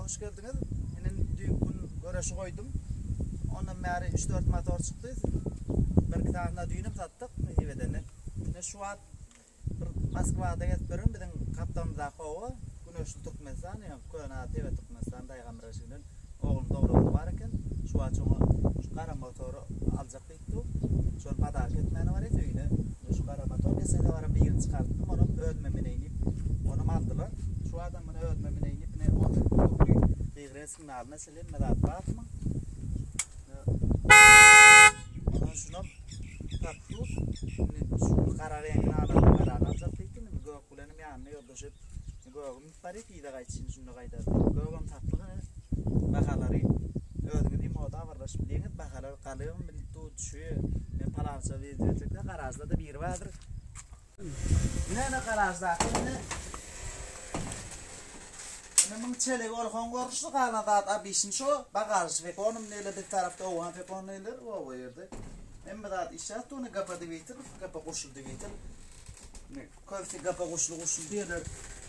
hoş geldiňiz. Indi düýnki gün göreşi goýdum. Ondan bäri 3-4 motor çykdy. Bir iki sanyny düýnem satdyk nesip edende. Ine şu wagt bir Moskwada gezip ýörün biziň gapdalymyzdaky oba Güneşli Türkmenistan, ýa köne ady Tebe Türkmenistan daýgam birleşiginden ogluny dogran bar eken. Şu wagt şoňa şu gara motory aljak diýip dur. Şony podarka etmäne barýas öýüne. Şu gara motor geçen seferem birini çykartdym, onam özüme mineýin diýip, onam aldylar. Şu adam muny özüme mineýin diýip, ine 18 dürli degre signalyna çenli hemme zat bar muň. Ondan şunam tapdyk. Indi şu gara reňkini alalım, garany aljak diýip, indi gök bilenem ýanyna ýoldaşyp, gögüm barýas, yza gaýtşyn şunda gaýdar. Gögem satlyk ine. Bahalary özüňiz imoda habarlaşyp bilýäňiz, bahalar galybam bilip dur, düşüýär. Men palança wideo çekse garažda-da biri bardyr. Ine ine garaždaky ine. Ine muň çelegi olhon görnüşli galan zat abişin şo bagaž fekonym diýler biz tarapda owgan fekon diýler oba ýerde. Hemme zat işläp dur ine gapa dwitel gapa gurşul dwitel. Ine köpüsi gapa gurşul gurşul diýerler.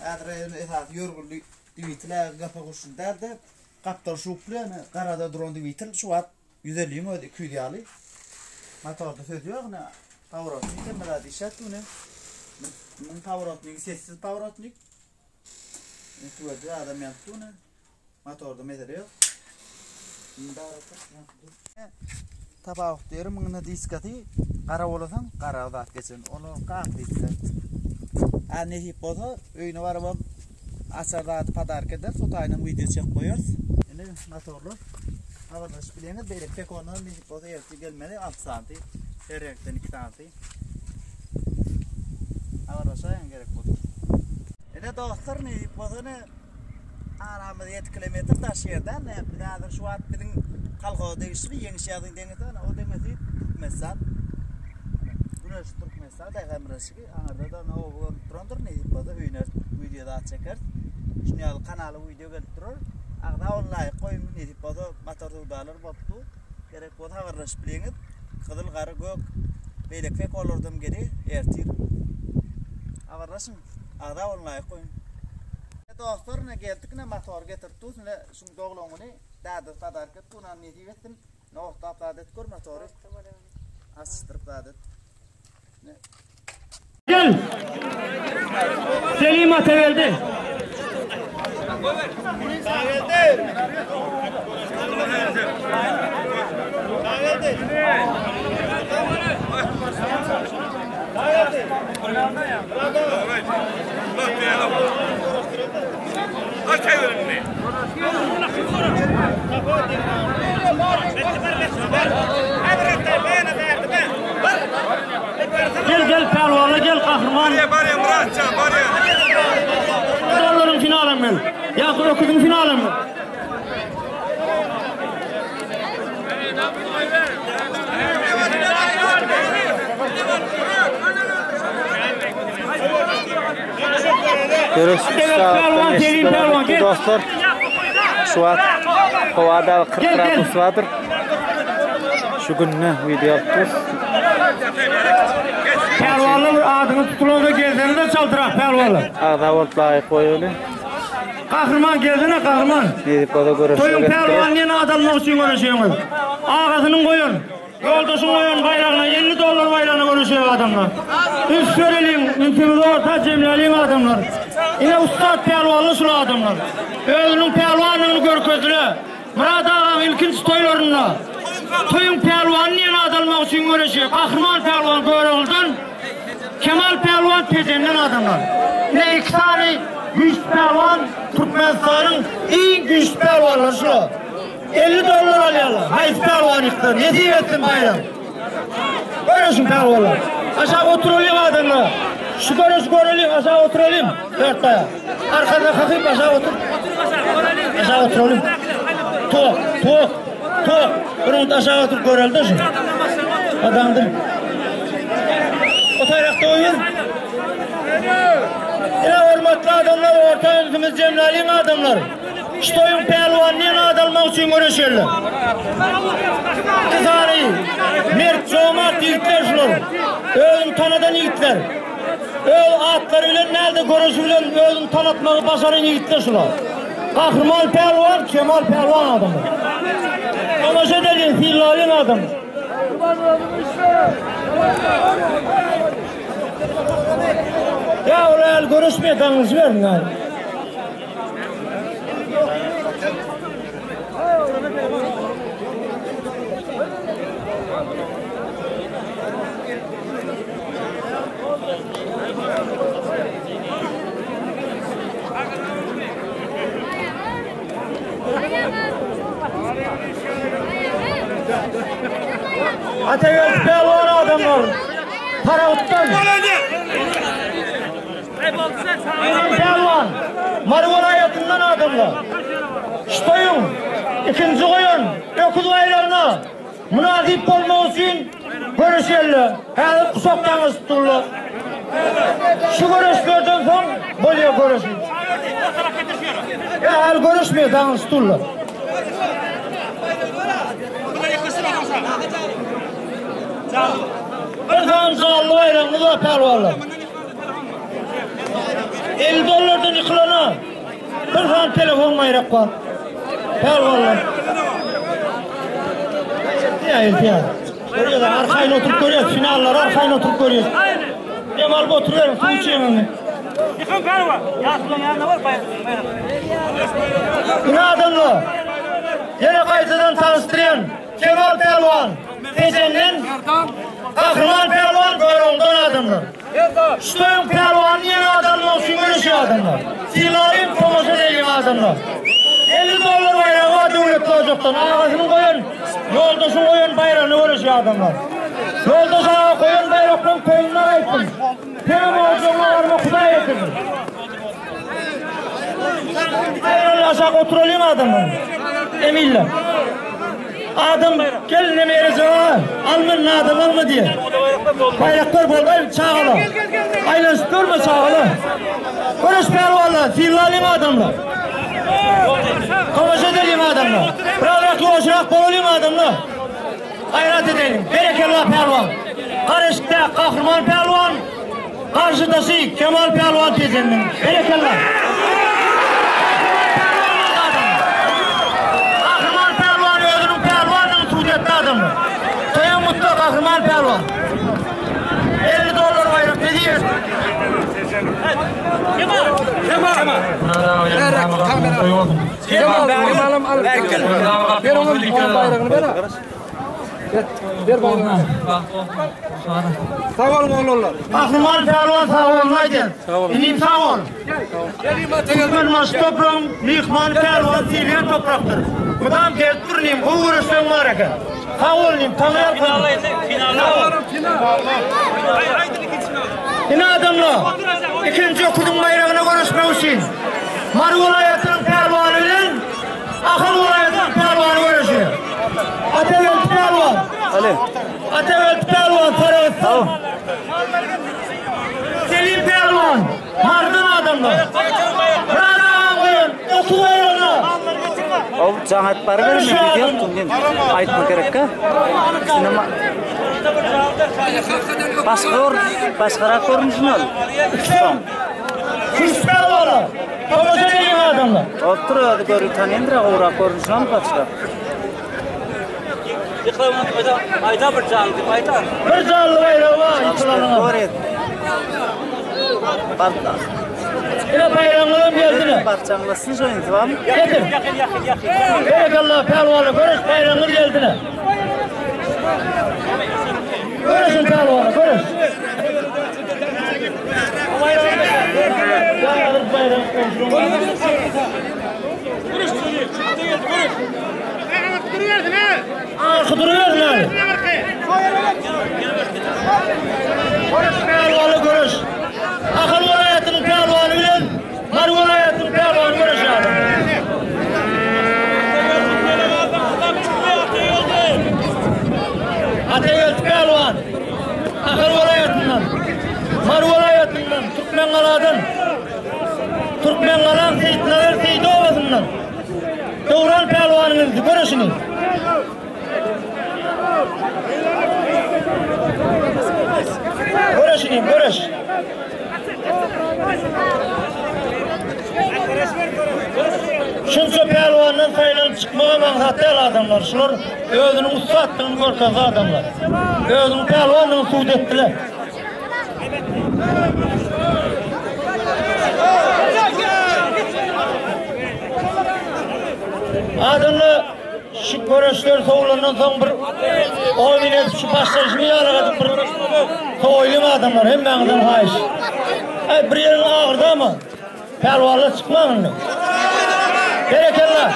Häzir ýöne esasy ýörgünli dwitel gapa gurşul dälde gapdal şuply ýöne garada duran dwitel şu wagt 150-iň özi 200 ýaly. Motorda söz ýok ine. Paworotnik hemme zat işläp dur ine. Muň paworotnigi sessiz paworotnik. Ine tüweldi adam ýanyp dur ine. Motorda mesele ýok. Tapawut ýeri muň ine diskasy gara bolasaň gara zat geçen. Ony gak diýipler. A nesip bolsa öýüne barybam açar zady podarka eder. Şo taýynam wideo çekip goýarys. Ine motorlar. Habarlaşyp bileňiz. Beýleki pekonlar nesip bolsa ertir gelmeli. 6 santy. Her reňkden 2 santy. Habarlaşaýyň gerek bolsa. Ine dostlar nesip bolsa ine aramyz 7 kilometr daş ýerde. Ine biz häzir şu wagt biziň kolhoza degişli Ýeňiş ýazyň deňesi, ine o deňesi Türkmenistan. Güneş Türkmenistan daýhan birleşigi. Aňyrda-da ine oba görünip durandyr. Nesip bolsa öýüne wideo zat çekeris. Şuny ýaly kanala wideo gelip durar. Agza boluň laýk goýuň nesip bolsa motor söwdalar bolup dur. Gerek bolsa habarlaşyp bileňiz. Gyzyl, gara, gök beýleki fekolardan geli ertir. Habarlaşyň. Agza boluň laýk goýuň. Dostlar ine geldik ine motor getirip dur ine şuň doglan güni dädesi podarka etdi onam nesip etsin. Ine otlap zat et gör motory. Açdyryp zat et. Gel. Selim Atageldi. Gel gel pälwana gel gahryman. Barýa barýa Myratjan barýa. Dollaryň finalam gel. Ýa öküziň finalam. Göreş üç dostlar. Şu wagt howada 40 gradus bardyr. Şu günde video alyp duruz. Pälwanlar adyňyz tutulanda gelseniňiz çaltrak pälwanlar. Agza bolup laýyk goýaly. Gahryman gelsene gahryman. Nesip bolsa göreşe Toýuň pälwany diýen at almak üçin göreşýäňiz. Agasynyň goýan, ýoldaşyň goýan baýragyna 50 dollar baýragyna göreşýär adamlar. Üns bereliň, ünsümizi orta jemläliň adamlar. Ine ussat pälwanlar şul adamlar. Özüniň pälwanlygyny görkezdiler. Myrat agaň ilkinji toýlarynda Toýuň pälwany diýen at almak üçin göreşýär. Gahryman pälwan Göroglydan, Kemal pälwan Tejenden adamlar. Ine iki sany güýçli pälwan Türkmenistanyň iň güýçli pälwanlary şular. 50 dollar alýarlar. Haýsy pälwan ýyksa, nesip etsin baýram. Göreşiň pälwanlar. Aşak oturalyň adamlar. Şu göreşi göreliň, aşak oturalyň. Dört daýa. Arkada kakyp aşak otur. Aşak oturalyň. Tok, tok, tok. Bir minut aşak oturup göreli-de şu. Adamdır. O taýrakda oýun. Ine hormatly adamlar, orta ünsümiz jemläliň adamlar. Şu toýuň pälwanyny at almak üçin göreşerler. İki sany mert, jomart ýigitler şular. Özüni tanadan ýigitler. Öz atlary bilen däl-de göreşi bilen özüni tanatmagy başaran ýigitler şular. Gahryman pälwan, Kemal pälwan adamlar. Tomaşa edeliň, synlalyň adamlar. Ýa ol äl göreşmeýär, daňyşy beriň äl. Atageldi pälwan adamlar. Parawutdan. Pälwan. Mary welaýatyndan adamlar. Ştoýuň ikinji goýan öküz baýragyna Mynasyp bolmak üçin göreşerler. Häzir guşak daňyşyp durlar. Şu göreşlerden soň bolýar göreşiň. Ýa häli göreşmeýär daňyşyp durlar. Bir sany janly baýragymyz bar pälwanlar. 50 dollardan ýykylana Bir sany telefon baýrak bar. Pälwanlar. Ýa ýa. Görýär, arkaýyn oturyp görýär, finallar arkaýyn oturyp görýär. Dem alyp oturyberin, suw içeňiňi. Ýykyn pälwan. Ýaşulyň ýanyna bar, baýrak. Ine adamlar. Ýene gaýtadan tanyşdyrýan Kemal pälwan, Tejenden Gahryman pälwan Görogludan adamlar. Ştoýuň pälwany diýen adamlar üçin göreşýär adamlar. Sylaýyn tomaşa edeliň adamlar. 50 dollar baýragy bar döwletli ojakdan. Agasynyň goýan, ýoldaşyň goýan baýragyna göreşýär adamlar. Ýoldaş aga goýan baýraklaryň toýunda gaýtdym. Senem ojagyňa barmak hudaý getirdi. Aýraly aşak oturalyň adamlar. Emiller. Adam gel neme erejeň alma adam alma diýe. Baýraklar boldy aý çagalar. Aýlanyşyp durma çagalar. Göreş pälwanlar, synlalyň adamlar. Tomaşa edeliň adamlar. Birazrak ýuwaşrak bolalyň adamlar. Gaýrat edeliň. Berekella pälwan. Gareşikde gahryman pälwan. Garşydaşy Kemal pälwan Tejeniniň. Berekella. Gahryman pälwan özüniň pälwandygyny subut etdi adamlar. Toýuň gutly Gahryman pälwan. 50 dollar baýrak ne diýer? Kemal. Kemal. Kemal, Kemal'ım al. Ber onun bayrağını ber. Ber bayrağını. Sag boluň oglanlar. Gahryman pälwan sag bolun aýdýan. Inim sag bol. Türkmenbaşy topragyň myhmany pälwan sylaýan toprakdyr. Mydam gelip dur inim, gowy göreşleň bar eken. Sag bol inim, taňryýalkasyn. Ine adamlar, ikinji öküziň baýragyna göreşmek üçin Mary welaýatynyň pälwany bilen Ahal welaýatynyň pälwany göreşýär. Atageldi pälwan. Atageldi pälwan Sarahsdan. Selim pälwan Marydan adamlar. Myrat agaň goýan 30 baýragyna. Ol jaň aýdyp baryberin men diýip tun aýtma gerekkä. Sinema Başga gör, başgarak görnüşini ol. Soň. Küşt pälwana. Tomaşa edeliň adamlar. Otur özi görü tanyndyr gowrak görnüşini ol başga. Aýda bir janly diýip aýdar. Bir janly baýragy bar ýykylanyňa. Ine baýragyňyzam geldine. Barçaňlasyn şoýun tamam. Getir. Ýakyn ýakyn ýakyn. Berekella pälwana göreş baýragyňyz geldine. Göreşin pälwana göreş. Arka duruversin abi. Göreş pälwany göreş. Ahal welaýatynyň pälwany bilen Mary welaýatynyň pälwany göreşýär. Atageldi pälwan. Ahal welaýatyndan, Mary welaýatyndan, Türkmengaladan, Türkmengalaň Seýitnazar Seýdi obasyndan Döwran pälwanyň inisi göreşini. Göreş inim, göreş. Oýnamaga maňsat däl adamlar. Şular özüniň ussatdygyny görkezdi adamlar. Özüniň pälwandygyny subut etdiler. Adamlar şu göreşler sowulandan soň bir oýun edip şu başlaşyny ýaly edip bir sowaýlyň adamlar hemmäňizden haýyş. Aý bir ýeriň agyrdamy? Pälwanlar çykmaň indi. Berekella.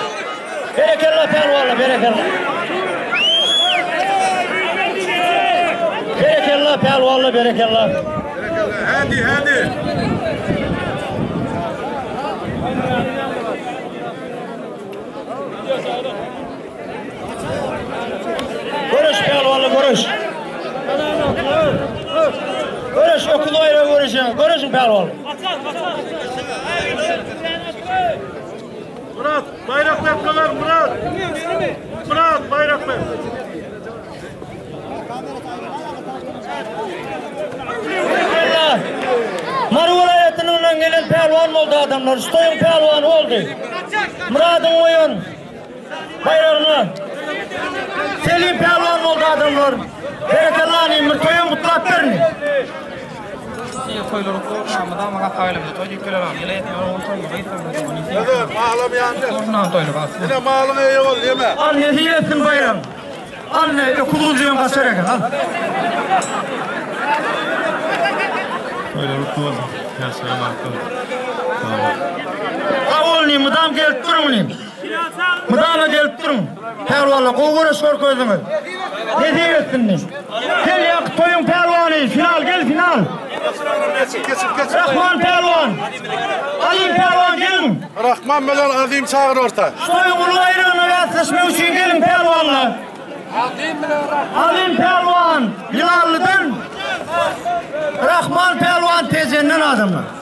Berekella pälwanlar, berekella. Berekella pälwanlar, berekella. Hadi hadi. Göreş pälwanlar, göreş. Göreş, öküz aýra göreşen. Göreşiň pälwanlar. Murat bayrak ver kadar Murat. Murat bayrak ver. Berekella. Mary welaýatyndan gelen pälwan boldy adamlar. Şu toýuň pälwany boldy. Muradyň goýan baýragyna Selim pälwan boldy adamlar. Berekella anym bir toýuň gutlap berin. Evet malım yandı. Yine malın iyi ol yeme. Al nesip etsin baýram. Al ne öküz guzuýan gaçar eken al. Toýlar kutlu bolsun. Ýaşlar bagtly. Sag boluň nim, mydam gelip duruň nim. Mydama gelip duruň. Pälwanlar gowy göreş görkezdiňiz. Nesip etsin nim. Gel ýaky toýuň pälwany, final gel final. Geçin geçin geçin. Rahman pälwan. Alim pälwan geliň. Rahman bilen Azim çağır orta. Şu toýuň uly baýragyna bäsleşmek üçin geliň pälwanlar. Alim pälwan Ýylanlydan, Rahman pälwan Tejenden adamlar.